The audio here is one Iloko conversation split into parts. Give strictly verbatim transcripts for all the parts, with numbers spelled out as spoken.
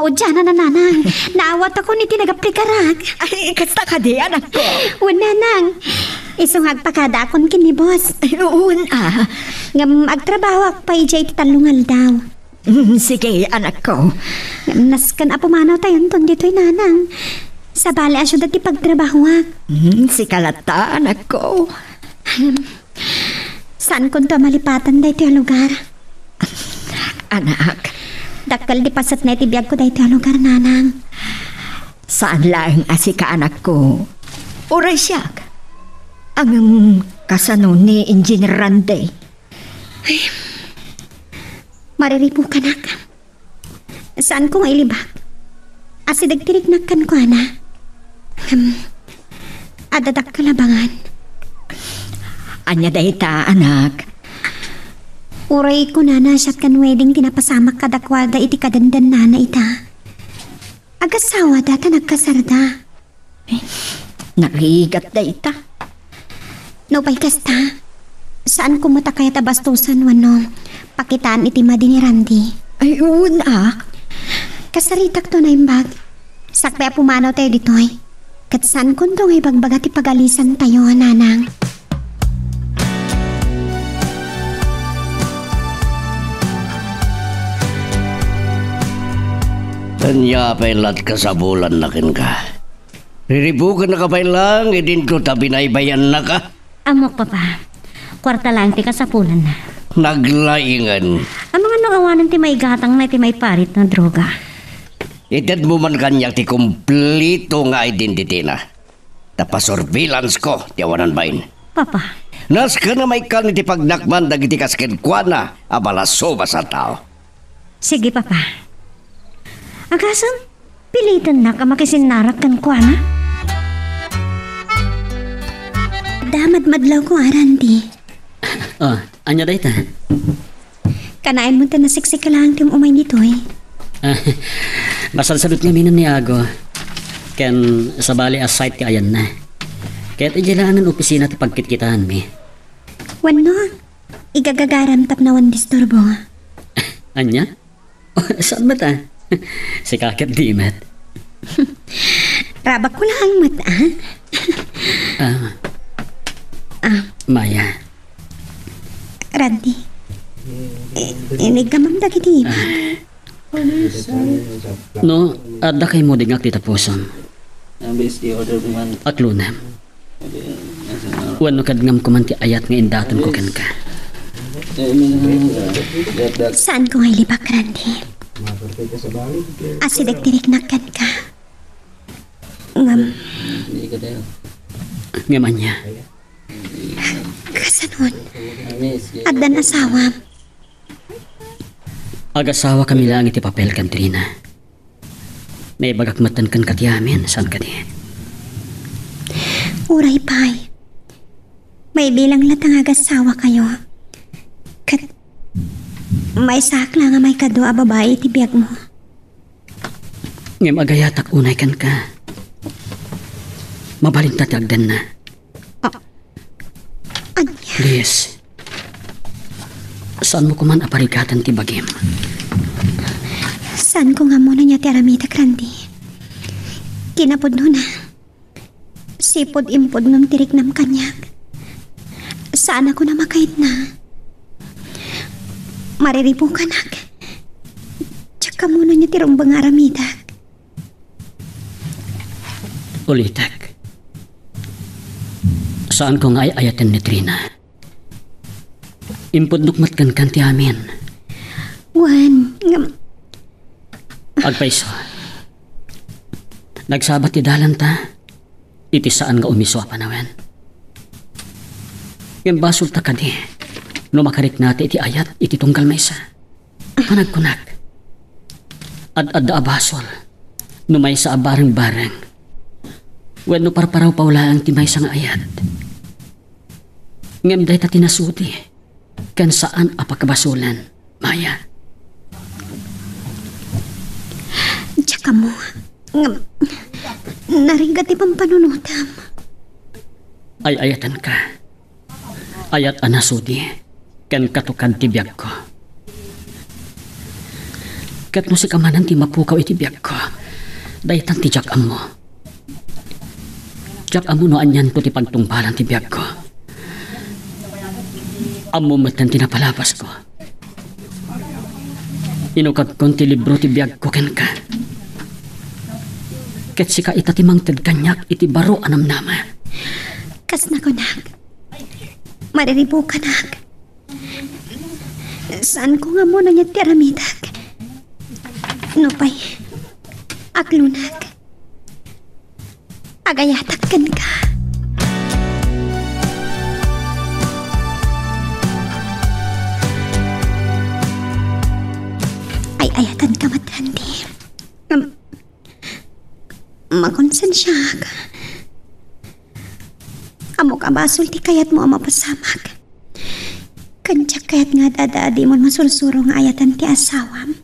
O, diana, nanang. Naawatako iti nagaplikarak. Ay, kasta kadi, anakko? Wen, nanang. Isu nga agpakadaakon ken ni boss. Ay, wen, a. Ngem agtrabahoak pay idiay iti tallo nga aldaw. Mm, sige, anakko. Ngem nasken a pumanawtayonton ditoy, nanang. Sabali a siudad ti pagtrabahoak. Mm, sika latta, anakko. Saankonto a malipatan daytoy a lugar. Anak. Dakkel ti pasetna iti biagko daytoy a lugar, nanang. Saan laeng a sika, anakko. Uray siak. Ngem kasano ni Engineer Randy? Ay, mariribukanak. Saanko nga ilibak. Asideg ti riknak kenkuana. Hmm. Adda dakkel a bangan. Ania dayta, anak? Uray kunana, siak ken wedding ti napasamak kadakuada iti kadendennana ita. Agasawada ta nagkasarda. Narigat dayta. Nupay kasta, saanko met a kayat a bastosen wenno pakitaan iti madi ni Randy. Ay, wen a. Kasaritakto naimbag. Sakbay a pumanawtayo ditoy. Ket saankonto nga ibagbaga ti pagalisantayo, nanang. Ania pay lat kasapulanna kenka? Riribukennaka pay laeng idinto ta binaybayannaka? Ammok, Papa. Kuarta laeng ti kasapulanna. Naglaingen. Amangan no awanen ti maigatangna iti maiparit nga droga. Itedmo man kaniak ti kompleto nga identity-na. Ta pasurveillance-ko ti awanan bain. Papa. Nasken a maikkan iti pagnakman dagiti kas kenkuana a malasubas a tao. Sige, Papa. Agasem, pilitennak a makisinnarak kenkuana. Adda madmadlawko, a, Randy. Oh, ania dayta? Kanayon met ta nasiksik laeng ti um-umay ditoy. Ah, masansanut ngamin ni Ago. Ken sabali a site ti ayanna. Ket idiay laengen opisina ti pagkitkitaanmi. Wenno, igagagaram tapno awan disturbo. Ania? Saan met a? Sika ket di met. Rabakko laeng met a. Ah. Ah. Maya. Randy. I-, iniggamam dagiti ima. Ah. No, adda kaymo dingak ti tapusom. Aklonam. Wenno kadngam koman ti ayat nga indatonko kenka. Saanko nga ilibak, Randy. Asideg ti riknak kenka. Ngem. Ngem ania? Kasano? Addan asawam. Agasawakami laeng iti papel ken Trina. Naibagak metten kenka ti amin, saan kadi? Uray pay. Maibilang latta nga agasawakayo. Ket maysaak la nga maikadua a babai iti biagmo. Ngem agayatak unay kenka. Mabalinta ti agdenna. Ah, ania? Please. Saanmo koman a parigaten ti bagim. Saanko nga ammo no ania ti aramidek, Randy. Kinapudnona, sipud impudnom ti riknam kaniak. Saanakon a makaitna. Mariribukanak. Diak ammo no ania ti rumbeng nga aramidek. Ulitek. Saanko nga ay-ayaten ni Trina. Impudnok met kenka ti amin. Wen, ngem. Agpayso. Nagsabat ti dalanta iti saan nga umiso a panawen. Ngem basolta kadi no makariknata iti ayat iti tunggal maysa. Panagkunak, ad-adda a basol no maysa a bareng-bareng wenno parparawpaw laeng ti maysa nga ayat. Ngem dayta ti nasudi ken saan a pakabasolen, Maya. Diak ammo. Ngem, narigat ti pampanunotam. Ay-ayatenka. Ayat a nasudi ken katukad ti biagko. Ket no sika manen ti mapukaw iti biagko, daytan ti diak ammo. Diak ammo no anianto ti pagtungpalan ti biagko. Ammom metten ti napalabasko. Inukagkon ti libro ti biagko kenka. Ket sika ita ti mangted kaniak iti baro a namnama. Kas nakunak, mariribukanak. Saanko nga ammo no ania ti aramidek. Nupay, aglunak. Agayatak kenka. Ay-ayatanka met, Randy. Ngem, makonsensiaak. Ammok a basol ti kayatmo a mapasamak. Ken diak kayat nga ad-adda a dimon masursuro nga ayatan ti asawam.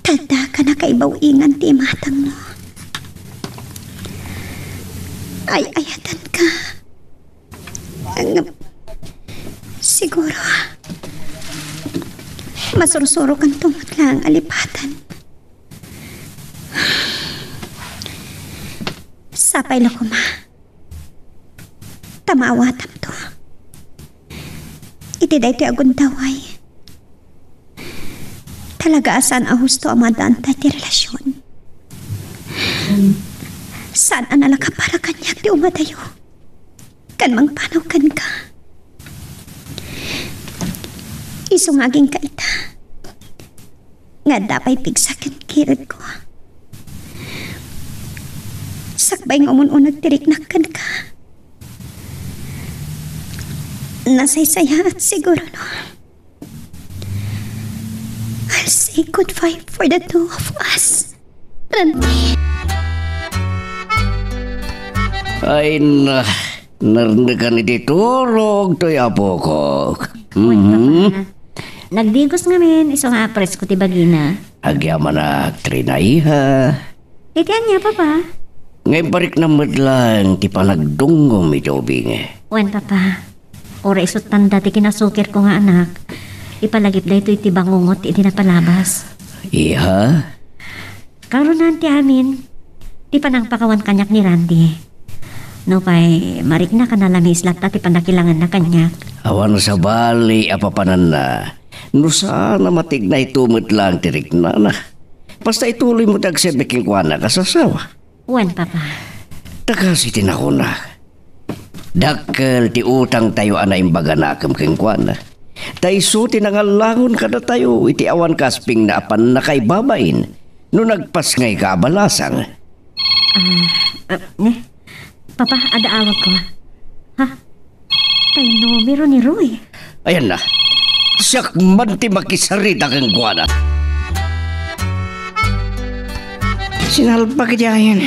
Ta adda ka nakaibaw-ingan ti imatangmo. Ay-ayatanka. Ngem, siguro, masursurokanto met laeng a lipatan. Sapay la koma ta maawatamto. Iti daytoy a gundaway, talaga a saan a husto a maaddaanta ti relasion. Saan a nalaka para kaniak ti umadayo ken mangpanaw kenka. Isu nga agingga ita nga adda pay pigsa ken kiredko. Sakbay nga umun-uneg ti riknak kenka, nasaysayaat siguro no I'll say goodbye for the two of us. Randy. Ay na, narnekan iti turog toy apok. Wen, mhm. Papa. Nagdigos ngamin, isu nga apresko ti bagina. Agyamanak, Trina, iha. Iti ania, Papa? Ngem pariknam met laeng ti panagdunggom iti ubing. Wen, Papa. Uray isut tanda ti kinasukirko nga anak, ipalagip daytoy ti bangungot iti napalabas. Iha? Karunan ti amin, ti panangpakawan kaniak ni Randy. Nupay mariknak a nalamiis latta ti pannakilangenna kaniak. Awan sabali a papananna no saan a matignayto met laeng ti riknana. Basta ituloymo ti agserbi kenkuana kas asawa. Wen, Papa. Ta kas iti nakunak, dakkel ti utangtayo a naimbag a nakem kenkuana. Ta isu ti nangallangon kadatayo iti awan kaspingna a pannakaibabain no nagpasngayka a balasang. Ah, ah, ne? Papa, adda awagko. Ha? Tay numero ni Roy. Ayan na. Siak man ti makisarita kenkuana. Sinalpak iti ayan.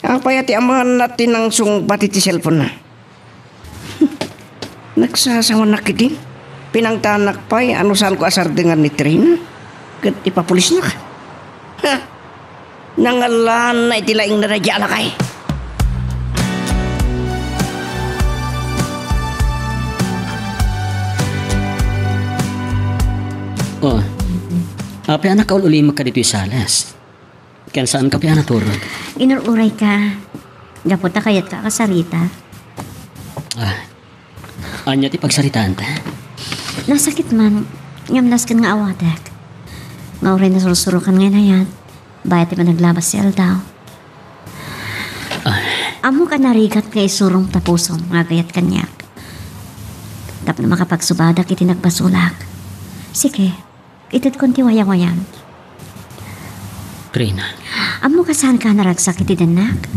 Apay a ti amaanna ti nangsungbat iti cellphone-na? Nagsasangonak ketdi. Pinangtanak pay a no saanko a sardengan ni Trina ket ipapulisnak. Ha! Nangallaanna iti laingna daydiay a lakay. Oh, apay a nakaul-ulimek kaditoy sales? Ken saanka pay a naturog? Inur-urayka. Gapu ta kayatka a kasarita. Ah, ania ti pagsaritaanta? Nasakit man, ngem nasken nga awatek. Nga uray nasursurokan nga inayat, bayat ti panaglabas ti aldaw. Ah. Ammok a narigat nga isurom ta pusom nga agayat kaniak. Tapno makapagsubadak iti nagbasolak. Sige, itedkon ti wayawayam. Trina. Ammok a saanka a naragsak iti dennak.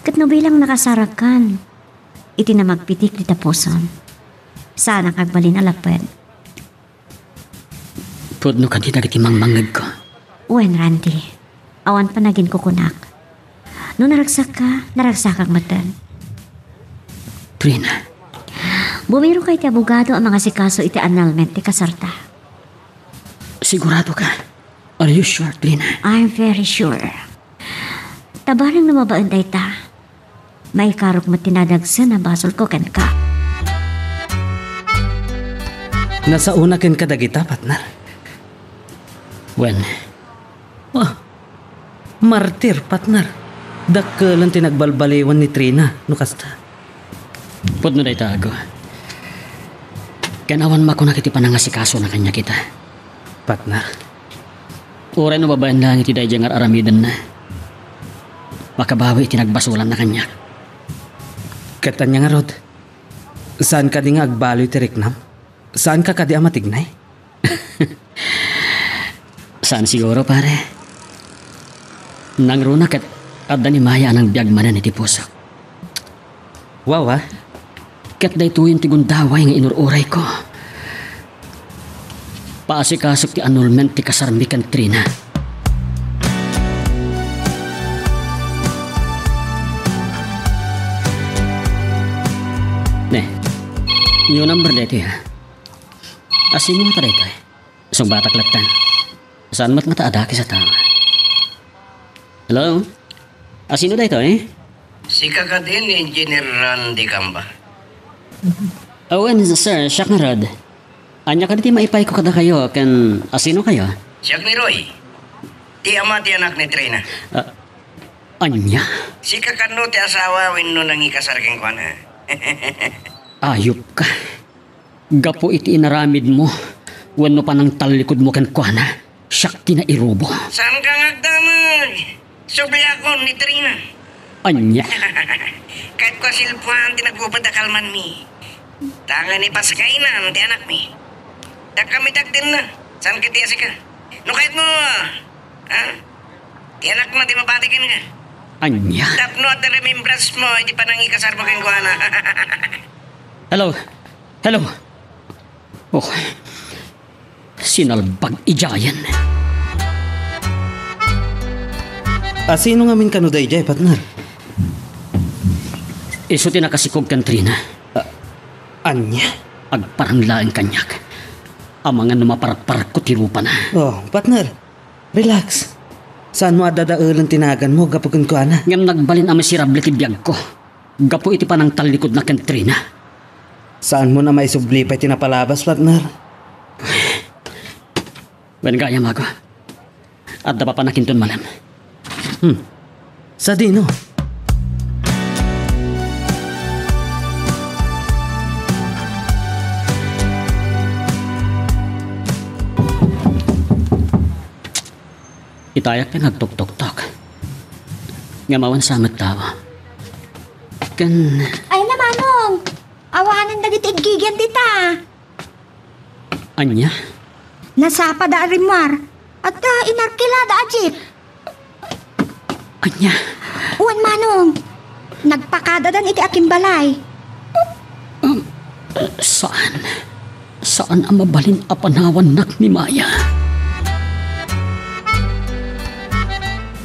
Ket no bilang nakasarakkan iti namagpitik dita pusom, saanak agbalin a lapped. Pudno kadi dagiti mangmangngegko. Wen, Randy. Awan panaginkukunak. No naragsakka, naragsakak metten. Trina. Bumiroka iti abogado a mangasikaso iti annulment ti kasarta. Siguradoka? Are you sure, Trina? I'm very sure. Ta bareng no mabaen dayta, maikarok met ti nadagsen a basolko kenka. Nasaona kenka dagita, partner. Wen. Ah, martir, partner. Dakkel ti nagbalbaliwan ni Trina, no kasta. Pudno dayta, Ago. Ken awan makunak iti panangasikasona kaniak ita. Partner. Uray no babaen laeng iti daydiay nga ar-aramidenna, makabawi iti nagbasolanna kaniak. Ket ania ngarud? Saan kadi nga agbalin ti riknam? Saanka kadi a matignay? Saan siguro, pare. Nangruna ket adda ni Maya a nangbiag manen iti pusok. Wow, ah. Ket daytoyen ti gundaway nga inur-urayko. Paasikasok ti annulment ti kasarmi ken Trina. Ne, new number daytoy, ha? Asino ngata daytoy? Sungbatak latta. Saan met ngata a dakes a tao? Hello? Asino daytoy? Sika kadi ni Engineer Randy Gamba? Wen, sir, siak ngarud. Ania kadi ti maipayko kadakayo ken asino kayo? Siak ni Roy. Ti ama ti anak ni Trina. Ah, ania? Sika kano ti asawa wenno nangikasar kenkuana? Ayupka. Gapu iti inaramidmo wenno panangtallikudmo kenkuana, siak ti nairubo. Saanka nga agdamag? Subliakon ni Trina. Ania? Ket kua, silpuan ti nagubet a kalmanmi. Ta ngani paskaynan ti anakmi. Dakami ti agdinna. Saan ket ti asika? No kayatmo, ha? Ti anakna ti mabati kenka. Ania? Tapno adda remembrance mo iti panangikasarmo kenkuana. Hello? Hello? Oh, sinalbag idiayen. Asino ngamin kano daydiay, partner? Isu ti nakasikog ken Trina. Ah, ania? Agparang laeng kaniak. Amangan no maparparko ti rupana. Oh, partner, relax. Saanmo a dadaelen ti naganmo gapu kenkuana. Ngem nagbalin a miserable ti biagko gapu iti panangtallikudna ken Trina. Saanmon a maisubli pay ti napalabas, partner? Wen, gayam, Ago. Adda papanakinton malem. Hmm. Sadino? Itayak pay nga agtuktoktok. Ngem awan sa met tao. Ken Ay, na, Manong! Awanen dagiti iggigian dita. Ania? Nasapa da a rimmuar. Adda inarkilada a jeep. Ania? Wen, Manong. Nagpakadadan iti akimbalay. Um, saan. Saan a mabalin a panawannak ni Maya.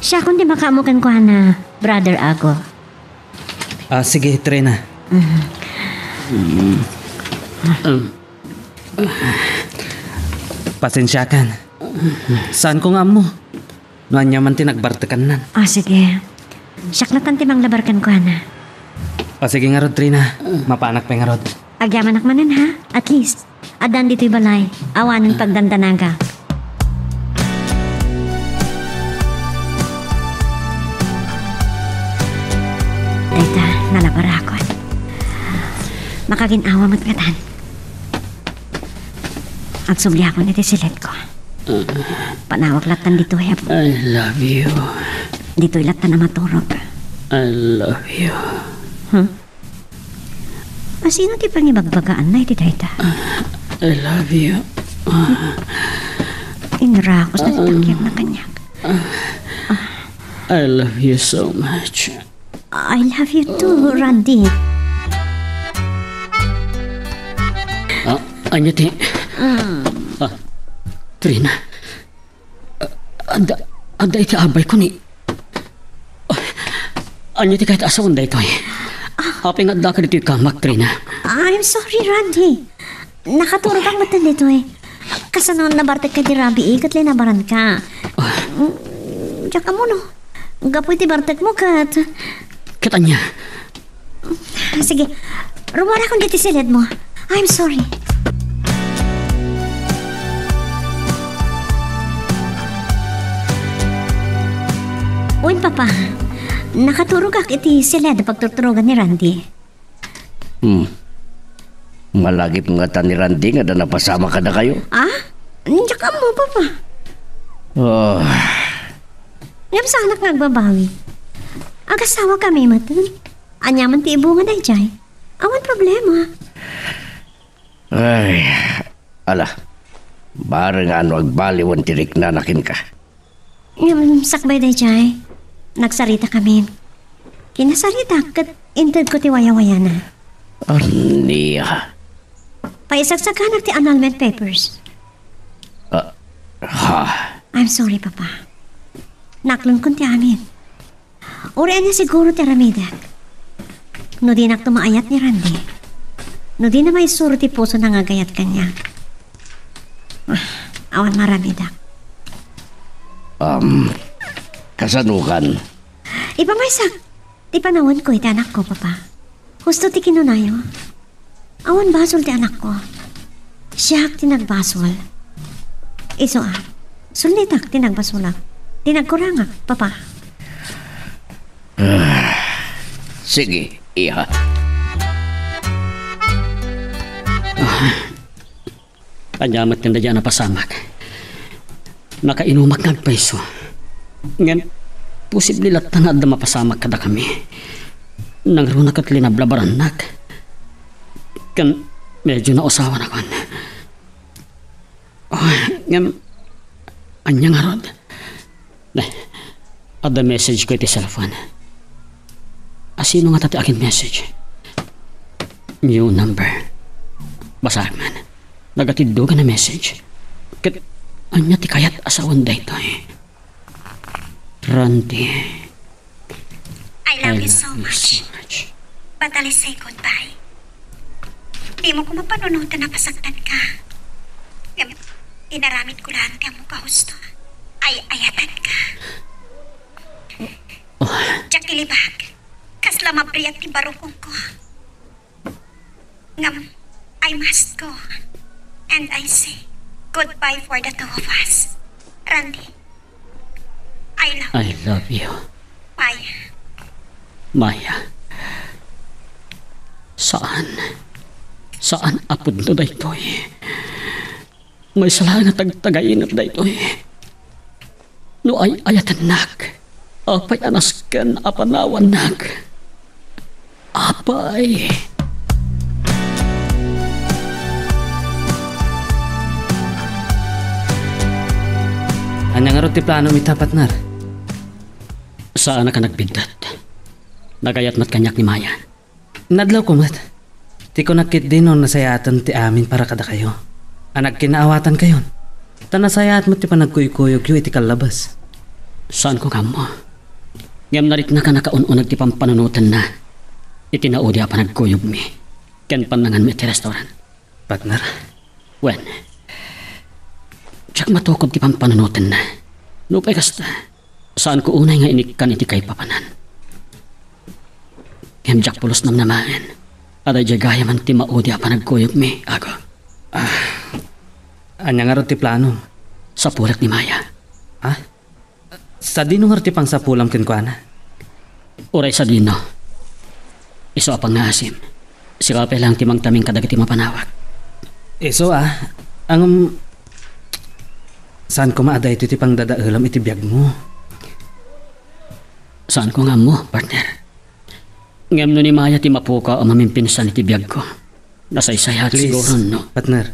Siakon ti makaammo kenkuana, Brother Ago. Ah, sige, Trina. Mm. Um, Pasensiakan. Saanko nga ammo no ania man ti nagbartekannan. Ah, sige. Siak latta ti manglabar kenkuana. Ah, sige ngarud, Trina. Mapanak pay ngarud. Agyamanak manen, ha? At least, addan ditoy balay. Awanen pagdandanaga. Dayta, nalabarakon. Makagin-awa met ngatan. Agsubliakon iti siledko. Panawag lattan ditoy, Apo. I love you. Ditoy lattan a maturog. I love you. Hmm? Asino ti pangibagbagaanna iti dayta? I love you. Inrakos na ti takiak na kaniak. I love you so much. I love you too, Randy. Ah, anya ti? Ah, Trina. Ah, adda, adda iti abayko ni, ah, anya ti kayat a sawen daytoy? Apay nga addaka ditoy kamak, Trina? I'm sorry, Randy. Nakaturogak metten ditoy. Kasano nabartekka iti rabii ket linabaranka? Ah. Mm, diak ammo no. Gapu iti bartekmo ket. Ket ania? Sige, rummuarakon ditoy siledmo. I'm sorry. Papa, nakaturogak iti siled a pagturturogan ni Randy. Hmm. Malagip ngata ni Randy nga adda napasamak kadakayo? Ah? Diak ammo, Papa. Ah. Ngem saanak nga agbabawi. Agasawakami met. Ania man ti ibunga daydiay? Awan problema. Ay, ala. Bareng no agbaliwen ti riknana kenka. Ngem sakbay daydiay, nagsaritakamin. Kinasaritak ket intedko ti wayawayana. Ania? Paisagsaganak ti annulment papers. Ah, ha? I'm sorry, Papa. Naklonkon ti amin. Uray ania siguro ti aramidek. No dinakto maayat ni Randy. No dina maisuro ti pusona nga agayat kaniak. Ah, awan nga aramidek. Um, kasano kan? Ipamaysak ti panawenko iti anakko, Papa. Husto ti kinunayo. Awan basol ti anakko. Siak ti nagbasol. Isu a, sullitak ti nagbasolak. Ti nagkurangak, Papa. Ah, sige, iha. Ah, ania met ken daydiay a napasamak? Nakainumak nga agpayso. Ngem, posible latta nga adda mapasamak kadakami. Nangruna ket linablabarannak. Ken, medyo nausawanakon. Oh, ngem, ania ngarud? Ne, adda message ko iti cellphone. A, sino ngata ti akin-message? New number. Basaek man. Nagatiddogan a message. Ket ania ti kayat a sawen daytoy? Randy. I love you so much. But I'll say goodbye. Dimo ko mapanunoten a pasaktan ka. Ngem, inaramid ko lang ti ammok a husto. Ay-ayatan ka. Oh. Diak ilibak. Kasla mabriat ti barukongko. Ngem, I must go. And I say goodbye for the two of us. Randy, I love I you. Love you. Maya. Maya. Saan? Saan a pudno daytoy? Maysa laeng a tagtagaynak daytoy. No ay-ayatennak, apay a nasken a panawannak? Apay. Ania ngarud ti planom ita, partner? Saanak a nagbiddut. Nagayat met kaniak ni Maya. Nadlawko met. Ti kunak ketdi no nasayaaten ti amin para kadakayo. A nagkinaawatankayon. Ta nasayaat met ti panagkuykuyogyo iti kallabas. Saanko nga ammo. Ngem nariknak a nakaun-uneg ti pampanunotenna iti naudi a panagkuyogmi ken pannanganmi iti restaurant. Partner? Wen, diak matukod ti pampanunotenna. Nupay kasta, saanko unay nga inikkan iti kaipapanan. Ngem diak pulos namnamaen a daydiay gayamen ti maudi a panagkuyogmi, Ago. Ah, ania ngarud ti plano? Sapulek ni Maya. Ah? Sadino ngarud ti pangsapulam kenkuana? Uray sadino. Isu a pangngaasim. Sika pay laeng ti mangtaming kadagiti mapanawak. Isu a, ngem, saan koma a daytoy ti pangdadaelam iti biagmo? Saanko nga ammo, partner. Ngem no ni Maya ti mapukaw a mamimpinsan iti biagko, nasaysayaat siguro, no? Please, partner.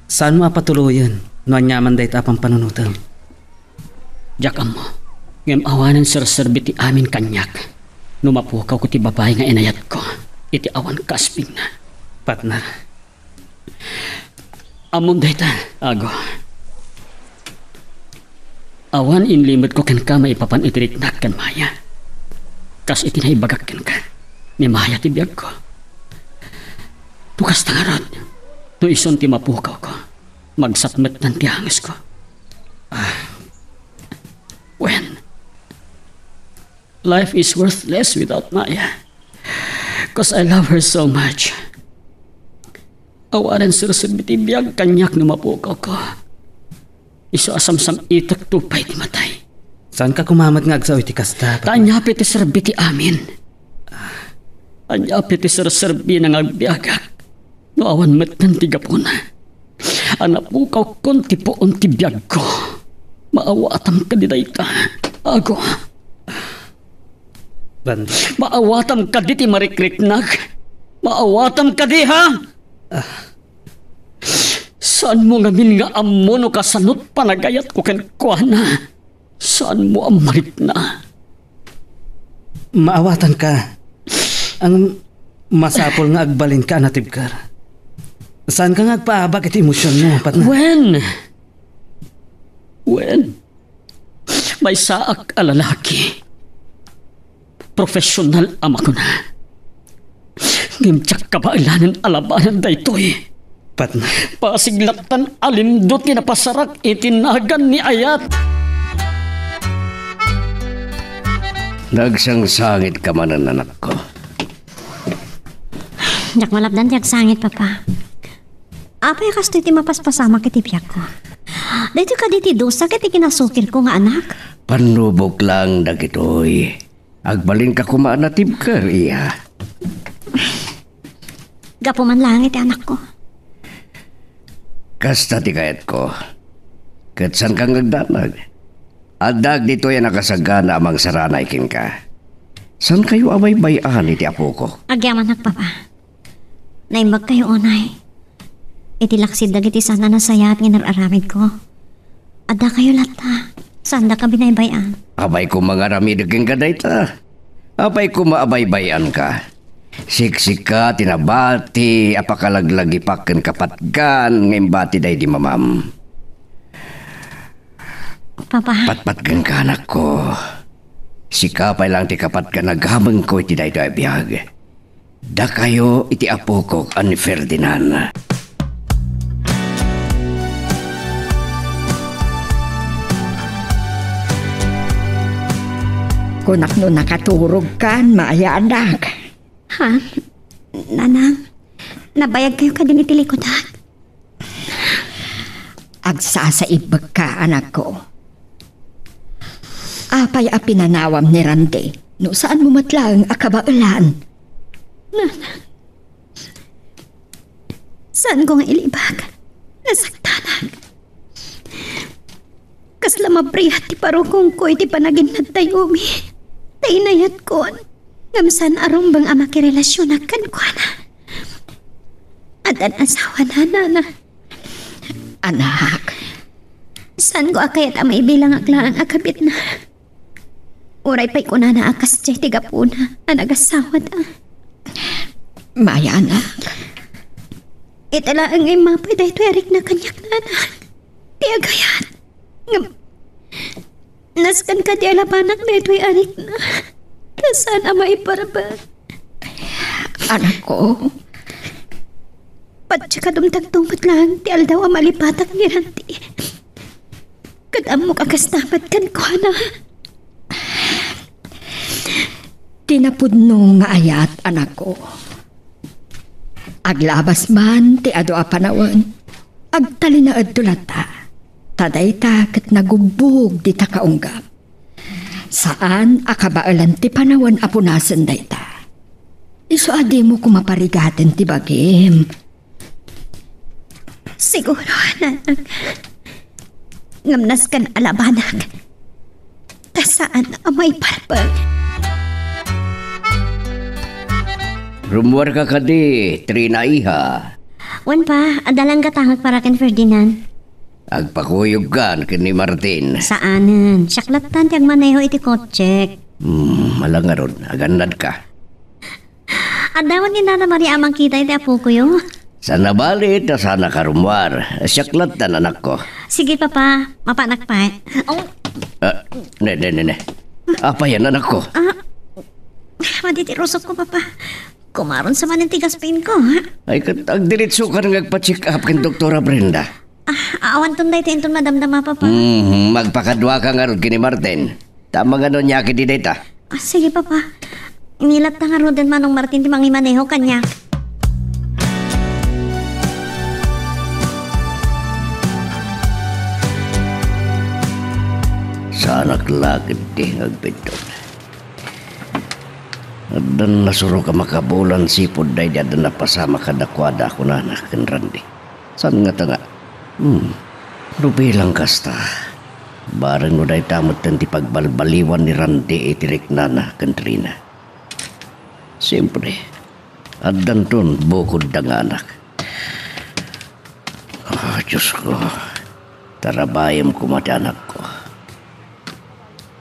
Saanmo a patuloyen no aniaman dayta a pampanunotem. Diak ammo. Ngem awanen serserbi ti amin kaniak no mapukawko ti babai nga inayatko iti awan kaasbingna. Partner. Ammom dayta, Ago. Awan inlimetko kenka maipapan iti riknak ken Maya. Kas iti naibagak kenka, ni Maya ti biagko. No kasta ngarud, no isun ti mapukawko, magsatmetan ti angesko. Ah, wen, life is worthless without Maya. 'Cause I love her so much. Awanen serserbi ti biag kaniak no mapukawko. Isu a samsam-itekto pay ti matay. Saanka koma met nga agsao iti kasta, Papa? Ta ania pay ti serbi ti amin? Ania pay ti serserbina nga agbiagak no awan metten ti gapuna? A napukawkon ti puon ti biagko. Maawatam kadi dayta, Ago? Ban- Maawatam kadi ti marikriknak? Maawatam kadi, ha? Ah. Saanmo ngamin nga ammo no kasanot panagayatko kenkuana? Saanmo a marikna? Maawatanka. Ngem masapul nga agbalinka a natibker. Saanka nga agpaabak iti emosionmo, Patna. Wen! Wen! Maysaak a lalaki. Profesional a makuna. Ngem diak kabaelanen a labanan daytoy. Patna. Pasig lattan a lindo ti napasarak iti nagan ni Ayat. Nagsangsangit ka manen, anakko. Diak malapdan ti agsangit, Papa. Apay a kastoy ti mapaspasamak iti biagko? Daytoy kadi ti dusa ket ti kinasukirko nga anak? Pannubok lang dagitoy. Agbalinka koma a natibker, iya. Gapu man laeng iti anakko. Kasta ti kayatko. Ket saanka nga agdanag. Addaak ditoy a nakasagana a mangsaranay kenka. Saankayo a baybay-an iti apokok? Agyamanak, Papa. Naimbagkayo unay. Iti laksid dagiti saan a nasayaat nga inar-aramidko, addakayo latta. Saandaka binaybay-an. Apay koma nga aramidek kenka dayta? Apay koma a baybay-anka? Siksika ti nabati a pakalaglagipak ken kapatgan nga imbati daydi mamam. Papa. Patpatgenka, anakko. Sika pay lang ti kapatgan a gamengko iti daytoy a biag. Dakayo iti apokok a ni Ferdinand. Kunak no nakaturogkan, Maya, anak. Ha? Nanang, nabayagkayo kadin iti likudak? Agsasaibbekka, anakko. Apay a pinanawam ni Randy no saanmo met laeng a kabaelan? Nanang, saanko nga ilibak. Nasaktanak. Kasla mabrihat ti parukongko iti panaginnattayo mi. Ta inayatkon, ngem saan a rumbeng a makirelasionak kenkuana. Addan asawana, nana. Anak. Saanko a kayat a maibilangak laeng a kabitna. Uray pay kunana a kasdiay ti gapuna a nagasawata. Maya, anak. Ita laeng nga immapay daytoy a rikna kaniak, nana. Ti agayat. Ngem, nasken kadi a labanak daytoy a rikna. Ta saan a maiparbeng. Anakko. Patsekadumtagto met laeng ti aldaw a malipatak ni Randy. Ket ammok a kasta met kenkuana. Ti napudno nga ayat, anakko. Aglabas man ti adu a panawen, agtalinaedto latta, ta dayta ket nagugbog dita kaunggam. Saan a kabaelan ti panawen a punasen dayta. Isu a dimo koma parigaten ti bagim. Siguro, nanang. Ngem nasken a labanak. Ta saan a maiparbeng. Rummuarka kadi, Trina, iha? Wen, pa, adda lang gatangek para ken Ferdinand. Agpakuyogkan ken ni Martin. Saanen. Siak lattan ti agmaneho iti kotsek. Hmm, ala ngarud, agannadka. Adda met ni Nana Maria a mangkita iti apokoyo. Saan a bali ta saanka rummuar. Siak lattan, anakko. Sige, Papa. Mapanak pay. Oh. Ah, ne, ne, ne, ne. Apayan, anakko? Ah, madi ti rusokko, Papa. Kumaron sa manen ti gaspinko, ha? Ay, ket agdiritsokan nga agpa-check up ken Doktora Brenda. Ah, awanton daytoy inton madamdama, Papa. Mhm, magpakaduaka ngarud ken ni Martin. Ta mangano niya ket di dayta? Ah, sige, Papa. Inilatta ngaruden Manong Martin ti mangimaneho kaniak. Anak la ketdi nga agbiddut. Addan nasurok a makabulan sipud daydi adda napasamak kadakuada, kunana ken Randy. Saan ngata nga, hmm, no bilang kasta, bareng no dayta metten ti pagbalbaliwan ni Randy iti riknana ken Trina. Siempre, addanton bukodda nga anak. Ah, Diosko, tarabayem koma ti anakko.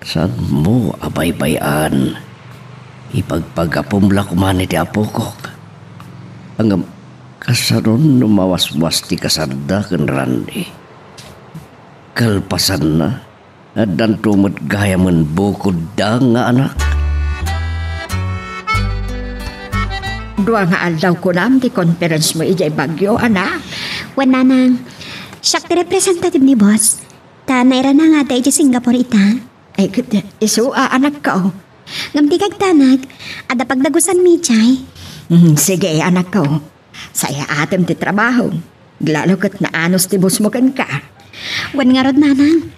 Saanmo a baybay-an? Ipagpagapom la koman iti apokok. Ngem, kasano no mawaswas ti kasarda ken Randy? Kalpasanna, addanto met gayamen bukodda nga anak. Dua nga aldaw kunam ti conference mo idiay Baguio, anak. Wen, nanang, siak ti representative ni boss. Ta nairana nga adda idiay Singapore ita. Ay, ket isu a, anakko. Ngem di kagtanag, adda pagdagusanmi idiay. Hmm, sige, anakko. Sayaatem ti trabaho. Lalo ket naanus ti boss mo kenka. Wen ngarud, nanang,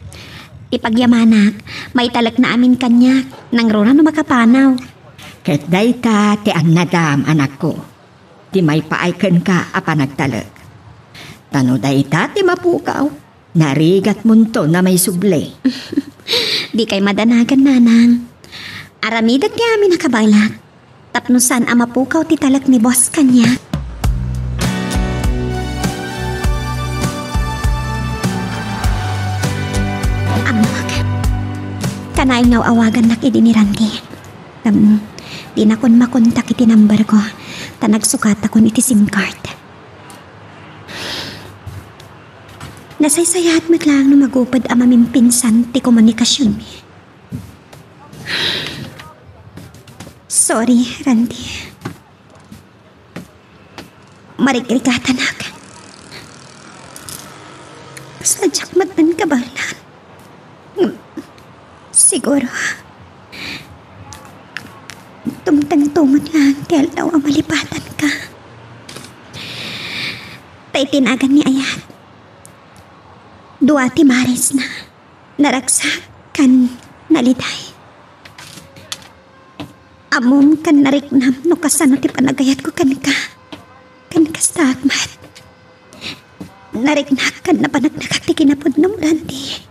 ti pagyamanak, maitalekna amin kaniak, nangruna no makapanaw. Ket dayta ti annadam, anakko, ti maipaay kenka a panagtalek. Ta no dayta ti mapukaw, narigatmonto a maisubli. Dikay madanagan, nanang. Aramidek ti amin a kabaelak tapno saan a mapukaw ti talek ni boss kaniak. Ammok. Kanayon nga awagannak idi ni Randy. Ngem, dinakon makontak iti number ko, ta nagsukatakon iti SIM card. Nasaysayaat met laeng no magupod a mamimpinsan ti komunikasionmi. Sorry, Randy. Marigrigatanak. Sadiak met kabaelan. Ngem, siguro, tumtengto met laeng ti aldaw a malipatanka. Ta iti nagan ni Ayat, dua ti marisna, naragsak ken naliday. Ammom ken nariknam no kasano ti panagayatko kenka. Ken kasta met, nariknak ken napanagnagak ti kinapudnom, Randy.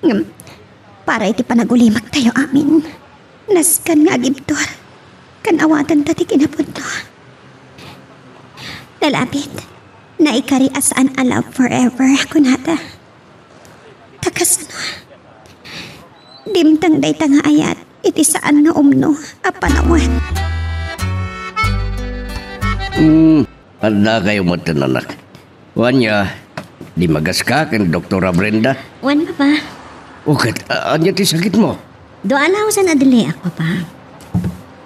Ngem, para iti panagulimaktayo amin, nasken nga agibtur ken awatenta ti kinapudno. Lalabit, naikari a saan a love forever, kunata. Ta kasano? Dimteng dayta nga ayat iti saan nga umno a panawen. Hmm, addakayo met, anak. Wen, dimagaska ken Doktora Brenda? Wen, Papa. O ket, a-, ania ti sakitmo? Dua a laosen a diliak, Papa.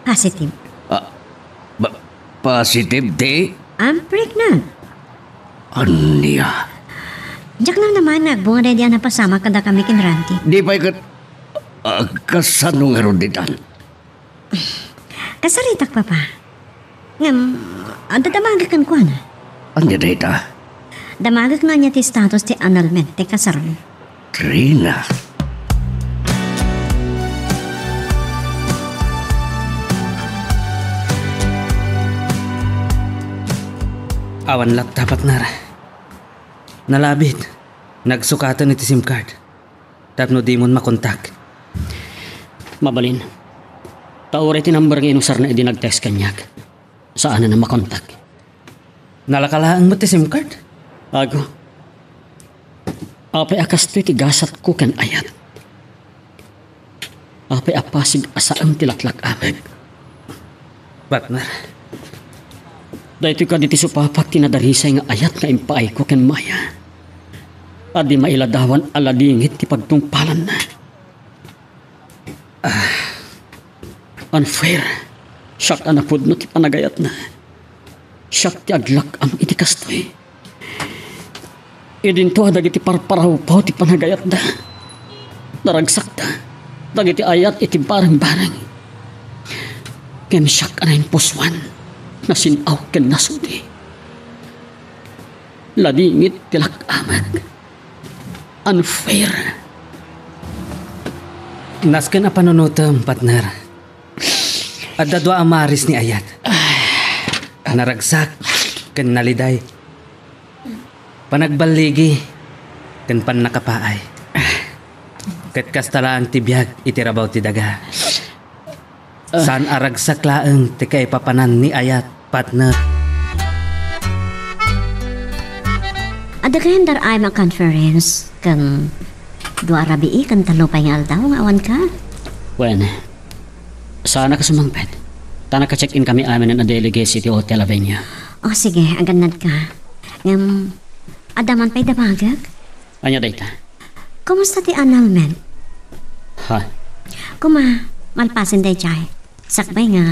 Positive. Ah, ba-, positive ti? I'm pregnant. Ania? Diak laeng naman nga agbunga daydi a napasamak kadakami ken Randy. Di pay ket, ah, kasano ngarud ditan? Kasaritak, Papa. Ngem, adda damagek kenkuana. Ania dayta? Damagek nga ania ti status ti annulment ti kasarmi. Trina. Awan latta, partner. Nalabit. Nagsukaten iti SIM card. Tapno dimon makontak. Mabalin. Ta uray ti number nga inusarna idi nag-text kaniak, saanen a makontak. Nalaka laeng met ti SIM card. Ago. Apay a kastoy ti gasatko ken ayat? Apay a pasig a saan ti laklak-amek? Partner, daytoy kadi ti supapak ti nadarisay nga ayat nga impaayko ken Maya a di mailadawan a ladingit ti pagtungpalanna. Ah, unfair. Siak a napudno ti panagayatna. Siak ti aglak-am iti kastoy. Idinto a dagiti parparawpaw ti panagayatda. Naragsakda dagiti ayat iti bareng-bareng. Ngem siak a naimpusoan, nasin-aw ken nasudi. Ladingit ti lak-amek. Unfair. Nasken a panunotem, partner. Adda dua a maris ni Ayat. Naragsak ken naliday. Panagballigi ken pannakapaay. Ket kasta laeng ti biag iti rabaw ti daga. Saan a ragsak laeng ti kaipapanan ni Ayat, partner. Adda kayat dar-am a conference ken dua a rabii ken tallo pay nga aldaw nga awan ka? Wen, saanak a sumangpet. Ta naka-check-in kami amin a delegates iti Hotel Avenue. O, sige, agannad ka. Ngem, adda man pay dabagek? Ania dayta? Kumusta ti annulment? Ha? Kuma, malpasen daydiay. Sakbay nga.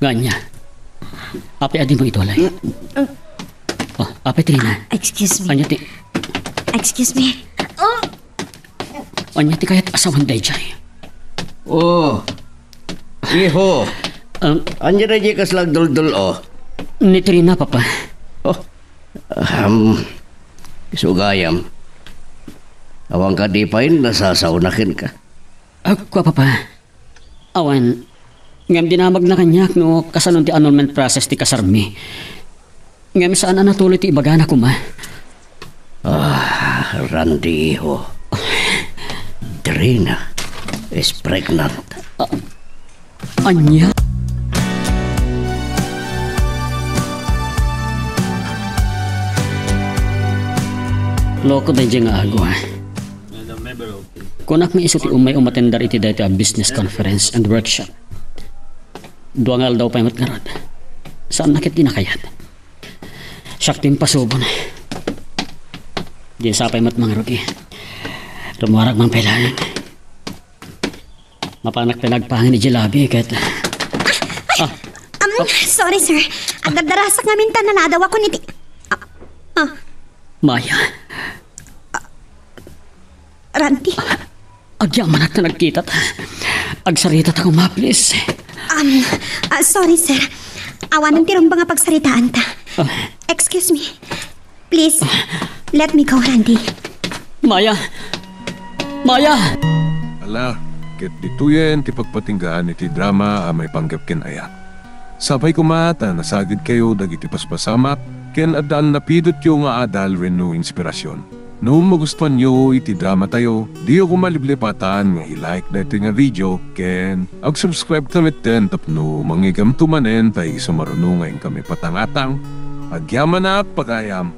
Nga ania? Apay a dimo itulay? Mm, mm. O, apay Trina? Excuse me. Ania ti Excuse me. Oh! Ania ti kayat a sawen daydiay? O, iho. Um, Ania daydiay kasla agduldul-o? Ni Trina, Papa. O, ahem, isu gayam. Awan kadi pay nasasaona kenka? Agko, Papa. Awan, ngem dinamagna kaniak no kasanon ti annulment process ti kasarmi. Ngem saan a natuloy ti ibagana koma. Ah, Randy, iho. Trina is pregnant. Ah, ania? Loko daydiay nga ago, ha? Kunak nga isu ti umay umatendar iti daytoy a business conference and workshop. Dua nga aldaw pay met ngarud. Saanna ket ti nakayat. Siak ti impasubon. Diay sa pay met mangrugi. Rummuarak man pay laeng. Mapanak pay nga agpangin idiay lobby ket, ah. Um, sorry, sir. Agdardarasak ngamin ta naladaw ako ni ti-, ah, ah. Maya. Randy? Agyamanak ta nagkitata. Agsaritata koma, please. Um, ah, sorry, sir. Awanen ti rumba nga pagsaritaanta. Ah. Excuse me. Please, let me go, Randy. Maya! Maya! Ala, ket ditoyen ti pagpatinggaan iti drama a maipanggep ken Ayat. Sapay koma ta nasagidkayo dagiti paspasamak ken adda a napidotyo nga adal wenno inspirasyon. No magustuanyo iti dramatayo, diyo koma liplipatan nga i-like daytoy nga video ken ag-subscribe ta metten tapno mangngeggamto manen ta isu maruno nga inkami patangatang. Agyamanak pagayam.